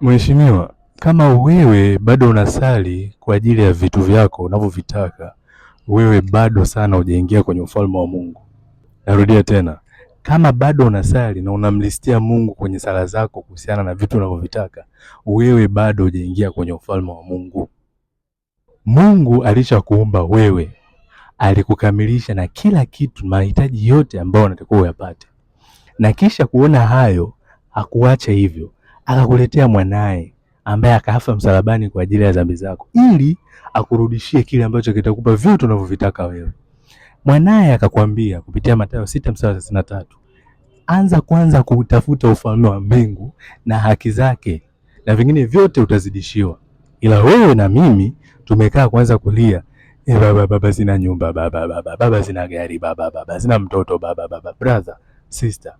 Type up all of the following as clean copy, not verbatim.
Mheshimiwa, kama wewe bado unasali kwa ajili ya vitu vyako unavyovitaka, wewe bado sana hujaingia kwenye ufalme wa Mungu. Narudia tena, kama bado unasali na unamlistia Mungu kwenye sala zako kuhusiana na vitu unavyovitaka, wewe bado hujaingia kwenye ufalme wa Mungu. Mungu alishakuumba wewe, alikukamilisha na kila kitu, mahitaji yote ambayo unatakiwa uyapate, na kisha kuona hayo hakuacha hivyo, akakuletea mwanaye ambaye akafa msalabani kwa ajili ya dhambi zako, ili akurudishie kile ambacho kitakupa vyote unavyovitaka wewe. Mwanaye akakwambia kupitia Mathayo 6:33, anza kwanza kuutafuta ufalme wa mbingu na haki zake, na vingine vyote utazidishiwa. Ila wewe na mimi tumekaa kwanza kulia, e, baba baba, sina nyumba baba baba baba, sina gari baba baba, sina mtoto baba baba. Brother, sister,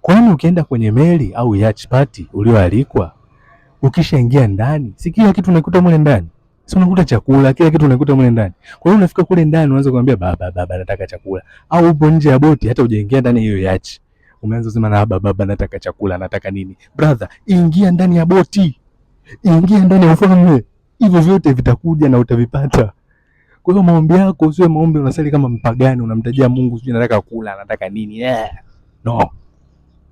kwani ukienda kwenye meli au yacht party ulioalikwa, ukishaingia ndani, si kila kitu unakuta mule ndani? Si unakuta chakula, kila kitu unakuta mule ndani. Kwa hiyo unafika kule ndani unaanza kumwambia baba baba, nataka chakula. Au upo nje ya boti, hata hujaingia ndani hiyo yacht, umeanza kusema na baba baba, nataka chakula, nataka nini. Brother, ingia ndani ya boti, ingia ndani ya ufalme, hivyo vyote vitakuja na utavipata. Kwa hiyo maombi yako usiwe maombi unasali kama mpagani, unamtajia Mungu sijui nataka kula, nataka nini. Yeah. No.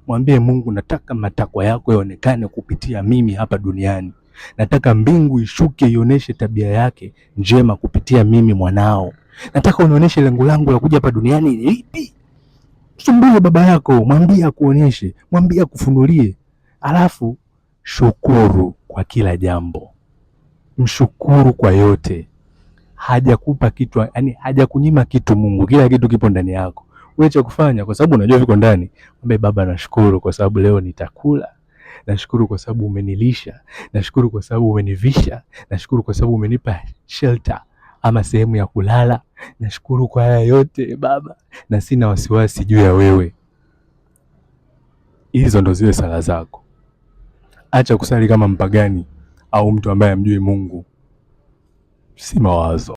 Mwambie Mungu, nataka matakwa yako yaonekane kupitia mimi hapa duniani. Nataka mbingu ishuke ionyeshe tabia yake njema kupitia mimi mwanao. Nataka unionyeshe lengo langu la kuja hapa duniani ni lipi. Sumbue baba yako, mwambie akuonyeshe, mwambie akufunulie. Alafu shukuru kwa kila jambo, mshukuru kwa yote. Hajakupa kitu, yani hajakunyima kitu Mungu, kila kitu kipo ndani yako. Wewe cha kufanya, kwa sababu unajua viko ndani, mwambie Baba, nashukuru kwa sababu leo nitakula. Nashukuru kwa sababu umenilisha, nashukuru kwa sababu umenivisha, nashukuru kwa sababu umenipa shelter ama sehemu ya kulala. Nashukuru kwa haya yote Baba, na sina wasiwasi juu ya wewe. Hizo ndo ziwe sala zako. Acha kusali kama mpagani au mtu ambaye hamjui Mungu. Si mawazo.